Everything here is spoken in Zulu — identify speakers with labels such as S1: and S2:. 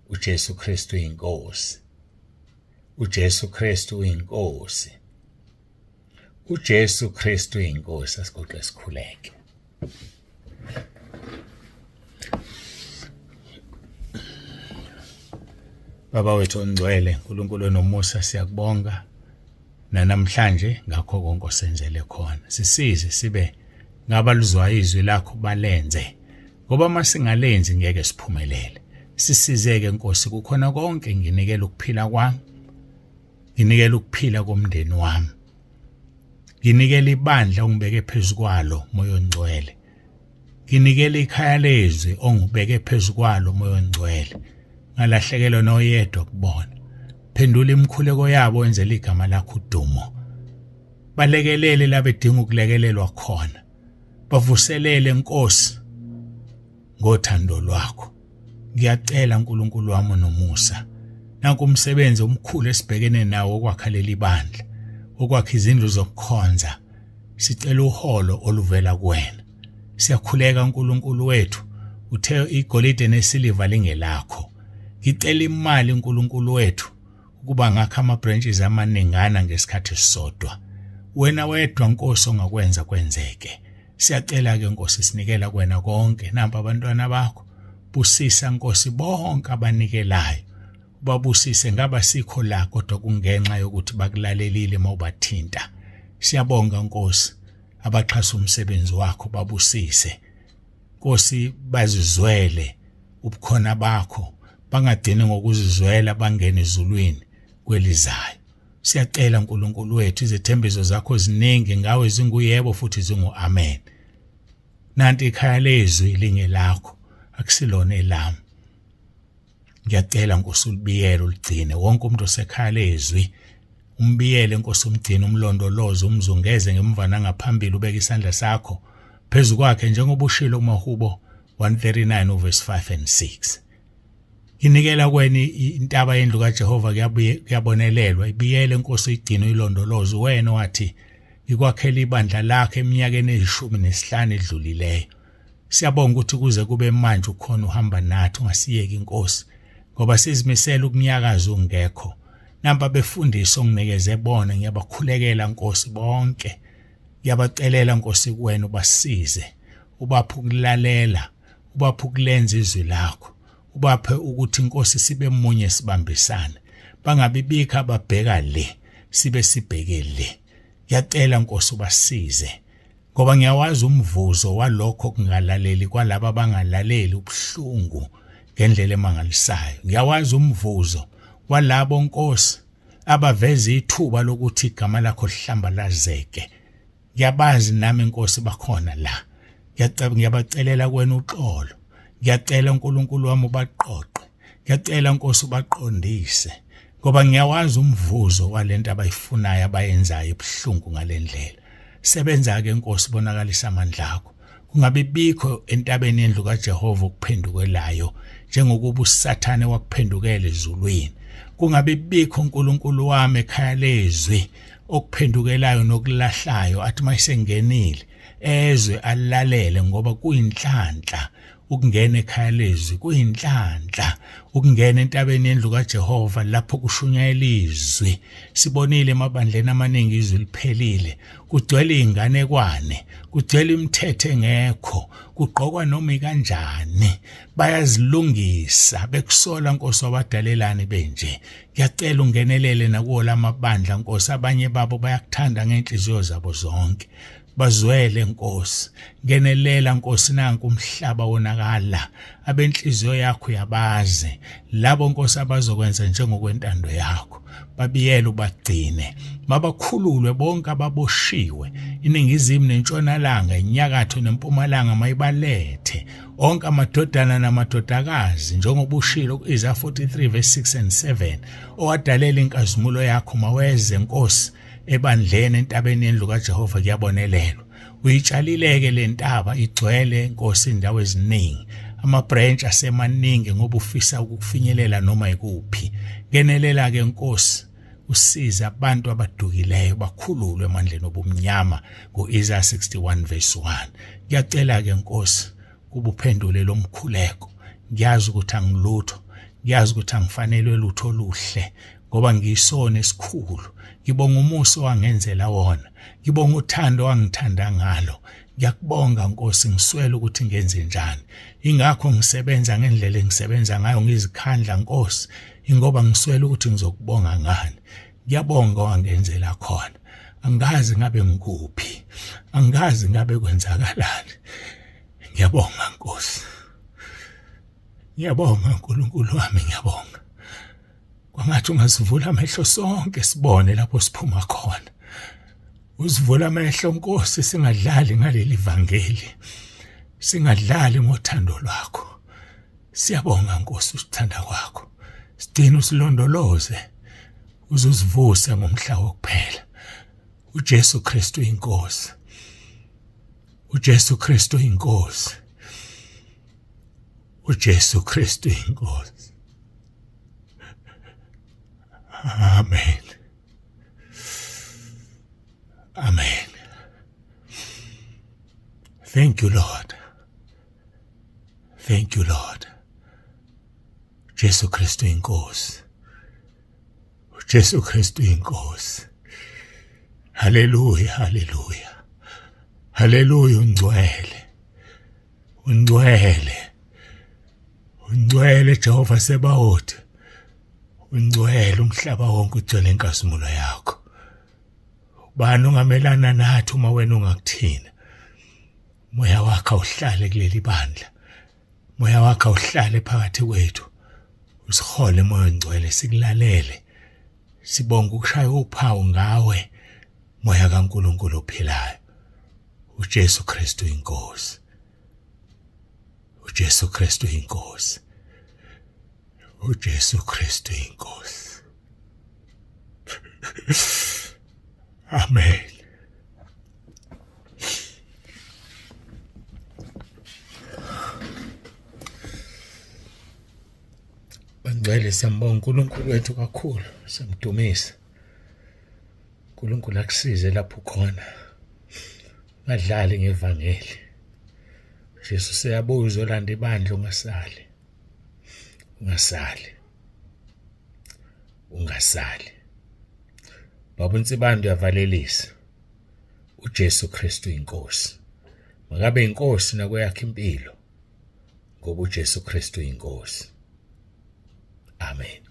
S1: uJesu Kristu uyinkosi. uJesu Kristu uyinkosi. uJesu Kristu uyinkosi. Asiguqe sikhuleke. Baba wethu ongcwele, uNkulunkulu onomusa, siyakubonga nanamhlanje ngakho konke osenzele khona. Sisize sibe ngabaluzwayo izwi lakho balenze, ngoba uma singalenzi ngeke siphumelele. Sisizeke Nkosi kukhona konke, nginikela ukuphila kwami, nginikela ukuphila komndeni wami, nginikela ibandla ongibeke phezu kwalo, Moya oNgcwele. Nginikela ikhaya lezwi ongibeke phezu kwalo, Moya oNgcwele. Ngalahlekelwa noyedwa kubona. Phendula imikhuleko yabo, wenzele igama lakho udumo. Balekelele labedinga ukulekelelwa khona. Bavuselele Nkosi ngothando lwakho. Ngiyacela uNkulunkulu wami nomusa. Nanku umsebenzi omkhulu esibhekene nawo okwakha leli bandla, okwakha izindlu zokukhonza. Sicela uholo oluvela kuwena. Siyakhuleka uNkulunkulu wethu, uthe igolide nesiliva lingelakho. Ngicela imali uNkulunkulu wethu ukuba ngakha ama-branches amaningana ngesikhathi esisodwa. Wena wedwa Nkosi ongakwenza kwenzeke. Siyacela-ke Nkosi, sinikela kuwena konke. Nampa abantwana bakho, busisa Nkosi bonke abanikelayo, ubabusise. Ngaba sikho la kodwa kungenxa yokuthi bakulalelile mawubathinta. Siyabonga Nkosi, abaxhasa umsebenzi wakho babusise Nkosi, bazizwele ubukhona bakho, bangagcini ngokuzizwela, bangene ezulwini kwelizayo. Siyacela uNkulunkulu wethu, izethembiso zakho ziningi ngawe, zinguyebo futhi zingu-amen. Nanti ikhaya lezwi lingelakho, akusilona elami. Ngiyacela Nkosi ulibiyele uligcine wonke umuntu osekhaya lezwi, umbiyele Nkosi, umgcine, umlondoloze, umzungeze ngemva nangaphambili, ubeke isandla sakho phezu kwakhe njengoba ushilo kumahubo 139 uverse 5 and 6. Nginikela kweni intaba yendlu kaJehova, kuyabonelelwa, ibiyele Nkosi, uyigcine uyilondoloze. Wena wathi ngikwakhela ibandla lakhe eminyakeni eyishumi nesihlanu edlulileyo. Siyabonga ukuthi kuze kube manje ukhona uhamba nathi, ungasiyeki Nkosi, ngoba sizimisele ukunyakaza ungekho. Nampa befundisi onginikeze bona, ngiyabakhulekela Nkosi bonke, ngiyabacelela Nkosi kuwena ubasize, ubaphe ukulalela, ubaphe ukulenza izwi lakho, ubaphe ukuthi Nkosi sibe munye sibambisane, bangabi bikho ababheka le sibe sibheke le. Ngiyacela Nkosi ubasize, ngoba ngiyawazi umvuzo walokho kungalaleli kwalaba abangalaleli ubuhlungu ngendlela emangalisayo. Ngiyawazi umvuzo walabo Nkosi abaveza ithuba lokuthi igama lakho lihlambalazeke. Ngiyabazi nami Nkosi bakhona la. Ngiyacela, ngiyabacelela kuwena uxolo. Ngiyacela uNkulunkulu wami ubaqoqe. Ngiyacela Nkosi ubaqondise, ngoba ngiyawazi umvuzo walento abayifunayo abayenzayo ebuhlungu ngalendlela. Sebenza ke Nkosi, bonakalisa amandla akho. Kungabe bikho entabeni yendlu kaJehova okuphendukelayo njengokuba uSathane wakuphendukela ezulwini. Kungabe bikho uNkulunkulu wami ekhaya lezwi okuphendukelayo nokulahlayo, athi mayisengenile ezwe alalele, ngoba kuyinhlanhla ukungena ekhaya lezwi, kuyinhlanhla ukungena entabeni yendlu kaJehova lapho kushunyayela izwi. Sibonile emabandleni amaningi izwi liphelile, kugcwele izinganekwane, kugcwele imithetho engekho, kugqokwa noma ikanjani, bayazilungisa bekusola Nkosi wabadalelani benje. Ngiyacela ungenelele nakuwo lamabandla Nkosi, abanye babo bayakuthanda ngenhliziyo zabo zonke. Bazwele Nkosi, ngenelela Nkosi, nanku umhlaba wonakala, abenhliziyo yakho uyabazi labo Nkosi abazokwenza njengokwentando yakho. Babiyele ubagcine, mabakhululwe bonke ababoshiwe, iningizimu nentshonalanga, inyakatho nempumalanga mayibalethe onke amadodana namadodakazi, njengoba ushilo ku-Isaya 43 verse 6 and 7, owadalela inkazimulo yakho maweze Nkosi ebandleni entabeni yendlu kaJehova kuyabonelelwa. Uyitshalile-ke le ntaba igcwele Nkosi indawo eziningi, ama-branch asemaningi ngoba ufisa ukufinyelela noma ikuphi. Ngenelela-ke Nkosi, usize abantu abadukileyo bakhululwe emandleni obumnyama ngo-Isaya 61 verse 1. Ngiyacela-ke Nkosi kuba uphendule lo mkhuleko. Ngiyazi ukuthi angilutho, Ngiyazi ukuthi angifanelwe lutho oluhle ngoba ngiyisona esikhulu. Ngibonga umusa owangenzela wona. Ngibonga uthando owangithanda ngalo. Ngiyakubonga Nkosi, ngiswele ukuthi ngenze njani. Ingakho ngisebenza ngendlela engisebenza ngayo ngizikhandla Nkosi, ingoba ngiswele ukuthi ngizokubonga ngani. Ngiyabonga owangenzela khona. Angazi ngabe ngikuphi. Angazi ngabe kwenzakalani. Ngiyabonga Nkosi. Ngiyabonga uNkulunkulu wami, ngiyabonga. Kwangathi ungasivula amehlo sonke sibone lapho siphuma khona. Usivula amehlo Nkosi singadlali ngaleli vangeli. Singadlali ngothando lwakho. Siyabonga Nkosi usithanda kwakho. Sigcina usilondoloze uzuzivuse ngomhla wokuphela. uJesu Kristu inkosi. uJesu Kristu inkosi. uJesu Kristu inkosi. Amen. Amen. Thank you Lord. Thank you Lord. Jesu Kristu inkosi. Jesu Kristu inkosi. Haleluya, haleluya. Haleluya ungcwele. Ungcwele. Ungcwele Jehova Sebaoth. Ungcwele umhlaba wonke ugcwele inkazimulo yakho. Ubani ongamelana nathi uma wena ungakuthina? Moya wakho awuhlale kuleli bandla. Moya wakho awuhlale phakathi kwethu. Usihole moya ongcwele sikulalele. Sibonga ukushaya uphawu ngawe moya kaNkuluNkulu ophilayo. uJesu Kristu inkosi. uJesu Kristu inkosi. uJesu Kristu inkosi. Amen. Bangcwele siyambonga uNkulunkulu wethu kakhulu, siyamdumisa. uNkulunkulu akusize lapho ukhona. Ungadlali ngevangeli. Jesu seyabuya uzolanda ibandla ungasali. Ungasali. Ungasali. Baba uNsibande uyavalelisa. uJesu Kristu inkosi. Makabe inkosi nakweyakhe impilo ngoba uJesu Kristu inkosi. Amen.